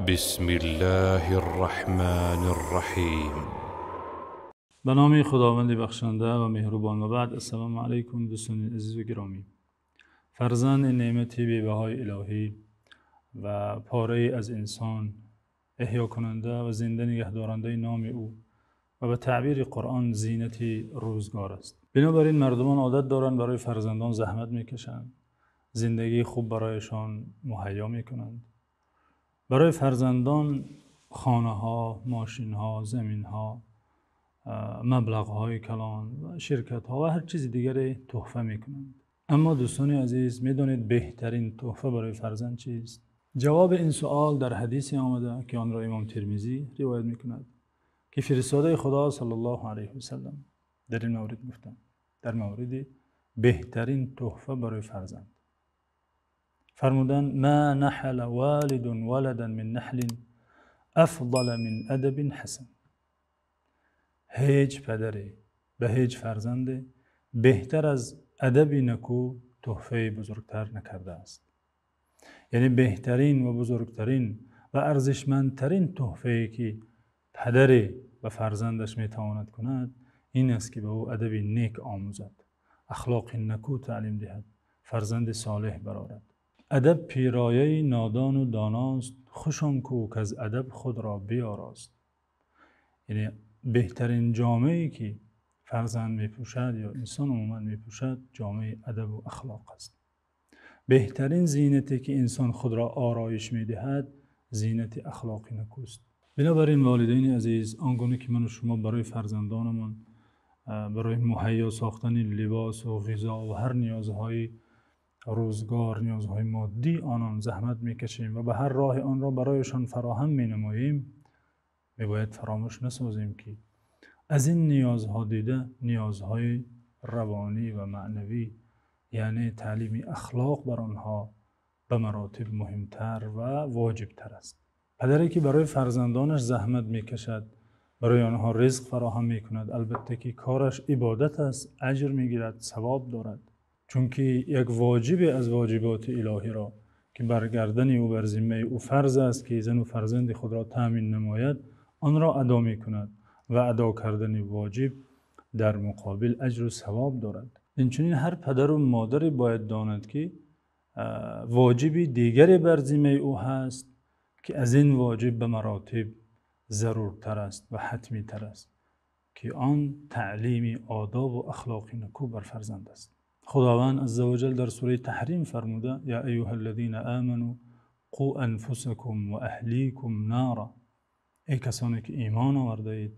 Бисмиллоҳир Раҳмонир Раҳим. Ба номи Худованди бахшанда ва меҳрубон. Ва баъд, ассалому алайкум, дӯстони азиз ва гиромӣ. Фарзанд неъмати бебаҳои илоҳӣ ва порае аз инсон, эҳёкунанда ва зинда нигаҳдорандаи номи ӯ ва ба таъбири Қуръон зинати рӯзгор аст. Бинобар ин мардумон одат доранд барои фарзандон заҳмат мекашанд, зиндагии хуб барояшон муҳайё мекунанд. Барои фарзандон хонаҳо, мошинҳо, заминҳо, маблағҳои калон ва ширкатҳо ва ҳар чизи дигаре туҳфа мекунанд. Аммо дӯстони азиз, медонед беҳтарин туҳфа барои фарзанд чист? Ҷавоби ин савол дар ҳадисе омада, ки онро имом Термизӣ ривоят мекунад, ки фиристодаи Худо саллаллоҳу алайҳи васаллам дар ин маврид гуфтанд, дар мавриди беҳтарин туҳфа барои фарзанд фармуданд: ма наҳала волидун валадан мин наҳлин афзала мин адабин ҳасан. Ҳеҷ падаре ба ҳеҷ фарзанде беҳтар аз адаби нику туҳфаи бузургтар накардааст. Яъне беҳтарин ва бузургтарин ва арзишмандтарин туҳфае ки падаре ба фарзандаш метавонад кунад, ин аст ки ба ӯ адаби нек омӯзад, ахлоқи нику таълим диҳад, фарзанди солеҳ барорад. Адаб пирояи нодон ва доност, хуш он ку к-аз адаб худро биёрост. Яъне беҳтарин ҷомае ки фарзанд мепӯшад ё инсон умуман мепӯшад, ҷомаи адаб ва ахлоқ аст. Беҳтарин зинате ки инсон худро ороиш медиҳад, зинати ахлоқи некӯст. Бинобар ин волидайни азиз, он гуна ки ман ва шумо барои фарзандонамон барои муҳайё сохтани либос ва ғизо ва ҳар ниёзҳои рӯзгор, ниёзҳои моддии онон заҳмат мекашем ва ба ҳар роҳе онро барояшон фароҳам менамоем, мебояд фаромӯш насозем, ки аз ин ниёзҳо дида ниёзҳои равонӣ ва маънавӣ, яъне таълими ахлоқ бар онҳо ба маротиб муҳимтар ва воҷибтар аст. Падаре ки барои фарзандонаш заҳмат мекашад, барои онҳо ризқ фароҳам мекунад, албатта ки кораш ибодат аст, аҷр мегирад, савоб дорад. Чунки як воҷибе аз воҷиботи илоҳиро ки бар гардани ӯ, бар зиммаи ӯ фарз аст, ки зану фарзанди худро таъмин намояд, онро адо мекунад ва адо кардани воҷиб дар муқобил аҷру савоб дорад. Инчунин ҳар падару модаре бояд донад, ки воҷиби дигаре бар зиммаи ӯ ҳаст, ки аз ин воҷиб ба маротиб заруртар аст ва ҳатмитар аст, ки он таълими одоб ва ахлоқи нику бар фарзанд аст. Худованд азза ва ҷалл дар сураи Таҳрим фармуда: ё айюҳаллазина аману қу анфусакум ва аҳликум нора. Эй касоне ки имон овардаед,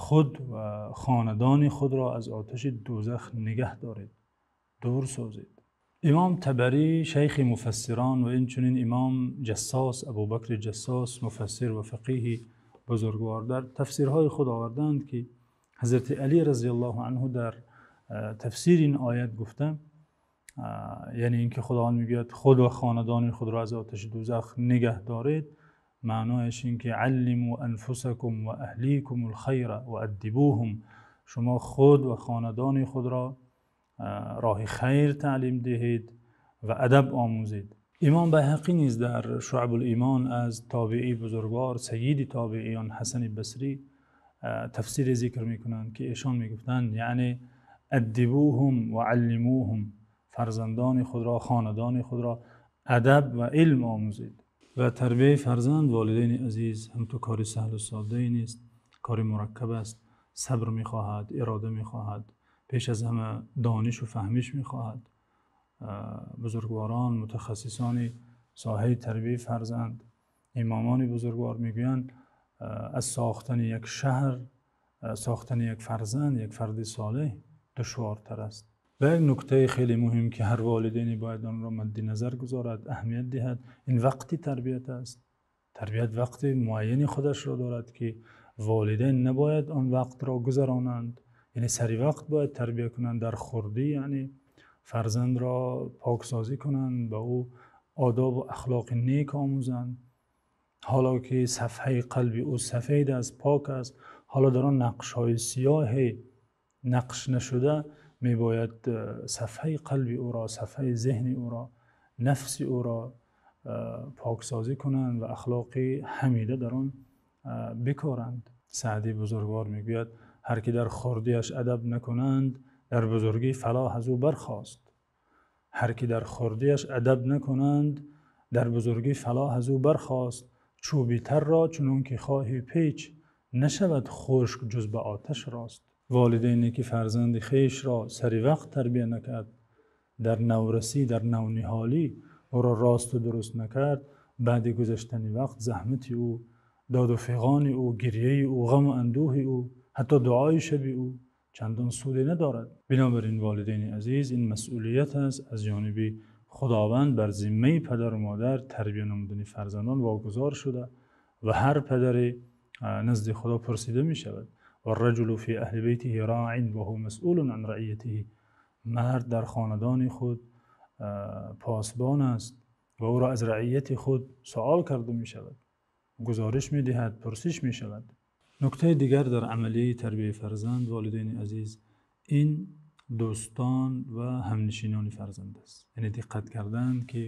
худ ва хонадони худро аз оташи дӯзах нигаҳ доред, дур созед. Имом Табарӣ, шайхи муфассирон, ва инчунин имом Ҷассос, Абӯбакр Ҷассос, муфассир ва фақеҳи бузургвор, дар тафсирҳои худ овардаанд, ки ҳазрати Алӣ разияллоҳу анҳу дар тафсири ин оят гуфта, яъне инки Худованд мегӯяд худ ва хонадони худро аз оташи дӯзах нигаҳ доред, маънояш ин ки аллиму анфусакум ва аҳликумул хайра ва аддибуҳум, шумо худ ва хонадони худро роҳи хайр таълим диҳед ва адаб омӯзед. Имом Байҳақӣ низ дар Шуъабул Имон аз тобеии бузургвор, саййиди тобеиён Ҳасани Басрӣ тафсире зикр мекунанд, ки эшон мегуфтанд, яъне аддибуҳум ва аллимуҳум, фарзандони худро, хонадони худро адаб ва илм омӯзед. Ва тарбияти фарзанд, волидайни азиз, ҳам ту кори саҳлу содае нест, кори мураккаб аст, сабр мехоҳад, ирода мехоҳад, пеш аз ҳама дониш ва фаҳмиш мехоҳад. Бузургворон, мутахассисони соҳаи тарбияти фарзанд, имомони бузургвор мегӯянд, аз сохтани як шаҳр, сохтани як фарзанд, як фарди солеҳ душвортар аст. Ва як нукта хеле муҳим, ки ҳар волидайне бояд онро мадди назар гузорад, аҳамият диҳад, ин вақти тарбият аст. Тарбият вақти муайяне худашро дорад, ки волидайн набояд он вақтро гузаронанд. Яъне сари вақт бояд тарбият кунанд, дар хурдӣ, яъне фарзандро поксозӣ кунанд, ба ӯ одоб ва ахлоқи нек омӯзанд. Ҳоло ки сафҳаи қалби ӯ сафед аст, пок аст, ҳоло дар он нақшҳои сиёҳ нақш нашуда, мебояд сафҳаи қалби ӯро, сафҳаи зеҳни ӯро, нафси ӯро поксозӣ кунанд ва ахлоқи ҳамида дар он бикоранд. Саъдии бузургвор мегӯяд: ҳар ки дар хурдиаш адаб накунанд, дар бузургӣ фалоҳ аз ӯ бархост. Ҳар ки дар хурдиаш адаб накунанд, дар бузургӣ фалоҳ аз ӯ бархост. Чӯби тарро чунон ки хоҳӣ печ, нашавад хушк ҷуз ба оташ рост. Волидайне ки фарзанди хешро сари вақт тарбият накард, дар наврасӣ, дар навниҳолӣ ӯро рост ва дуруст накард, баъд гузаштани вақт заҳмати ӯ, дод ва фиғони ӯ, гиряи ӯ, ғам ва андӯҳи ӯ, ҳатто дуои шаби ӯ чандон суде надорад. Бинобар ин волидайни азиз, ин масъулият аст аз ҷониби Худованд бар зиммаи падару модар тарбият намудани фарзандон вогузор шуда ва ҳар падаре назди Худо пурсида мешавад. وَالرَّجُلُ فِي أَهْلِ بَيْتِهِ رَاعٍ وَهُوَ مَسْئُولٌ عَنْ رَعِيَّتِهِ. Мард дар хонадони худ посбон аст ва ӯро аз раияти худ савол карда мешавад, гузориш медиҳад, пурсиш мешавад. Нукта дигар дар амалияи тарбияти фарзанд, волидайни азиз, ин дӯстон ва ҳамнишинони фарзанд аст. Яъне диққат кардан ки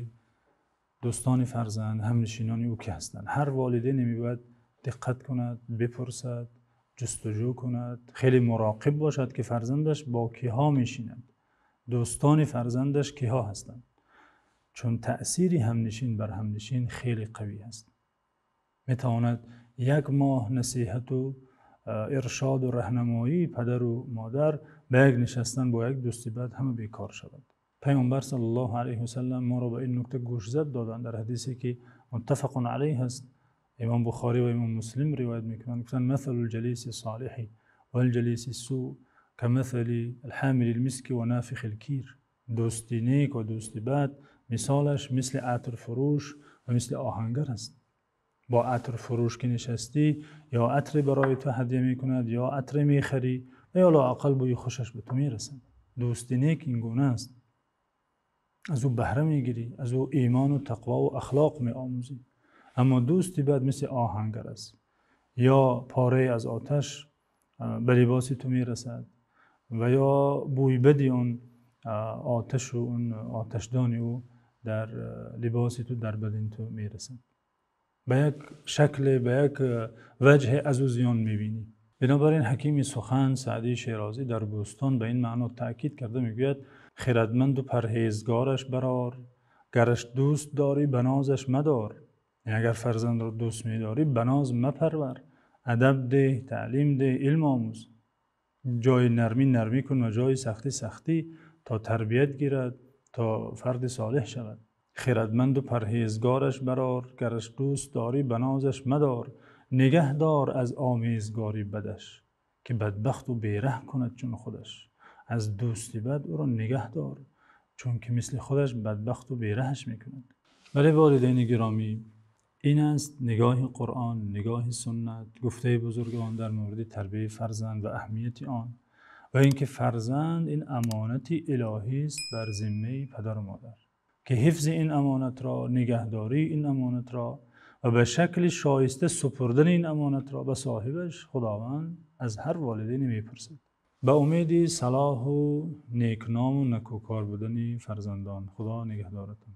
дӯстони фарзанд, ҳамнишинони ӯ кӣ ҳастанд. Ҳар волидайне мебояд диққат кунад, бипурсад, ҷустуҷӯ кунад, хеле мароқиб бошад ки фарзандаш бо киҳо менишинад, дӯстони фарзандаш киҳо ҳастанд. Чун таъсири ҳамнишин бар ҳамнишин хеле қавӣ аст. Метавонад як моҳ насиҳат ва иршод ва роҳнамоии падару модар ба як нишастан бо як дӯсти бад ҳама бекор шавад. Паёмбар саллаллоҳу алайҳи васаллам моро ба ин нукта гӯшзад доданд дар ҳадисе ки муттафақун алайҳ аст. Имом Бухорӣ ва Имом Муслим ривоят мекунанд, гуфтанд: مثل الجليس الصالح والجليس السوء كمثل حامل المسك ونافخ الكير. Дӯсти нек ва дӯсти бад мисолаш мисли атрфурӯш ва мисли оҳангар аст. Бо атрфурӯш ки нишастӣ, ё атре барои ту ҳадя мекунад, ё атре мехарӣ ва ё лоақал бӯи хушаш ба ту мерасад. Дӯсти нек ин гуна аст. Аз ӯ баҳра мегирӣ, аз ӯ имон ва тақво ва ахлоқ меомӯзӣ. Аммо дӯсти бад мисли оҳангар аст. Ё порае аз оташ ба либоси ту мерасад ва ё бӯи бади он оташ ва он оташдони ӯ дар либоси ту, дар бадани ту мерасад. Ба як шакл, ба як ваҷҳ аз ӯ зиён мебинӣ. Бинобар ин ҳакими сухан Саъдии Шерозӣ дар Бӯстон ба ин маъно таъкид карда мегӯяд: хирадманд ва парҳезгораш барор, гараш дӯст дорӣ ба нозаш мадор. Яъне агар фарзандро дӯст медорӣ ба ноз мапарвар, адаб деҳ, таълим деҳ, илм омӯз. Ҷои нармӣ нармӣ кун ва ҷои сахтӣ сахтӣ, то тарбият гирад, то фарди солеҳ шавад. Хирадманд ва парҳезгораш барор, гараш дӯст дорӣ ба нозаш мадор. Нигаҳ дор аз омезгорӣ бадаш, ки бадбахт ва бераҳ кунад чун худаш. Аз дӯсти бад ӯро нигаҳ дор, чунки мисли худаш бадбахт ва бераҳаш мекунад. Бале, волидайни гиромӣ, ин аст нигоҳи Қуръон, нигоҳи суннат, гуфтаи бузургон дар мавриди тарбияти фарзанд ва аҳамияти он ва инки фарзанд ин амонати илоҳӣ аст бар зиммаи падару модар, ки ҳифзи ин амонатро, нигаҳдории ин амонатро ва ба шакли шоиста супурдани ин амонатро ба соҳибаш Худованд аз ҳар волидайне мепурсад. Ба умеди салоҳ ва некном ва некӯкор будани фарзандон, Худо нигаҳдоратон.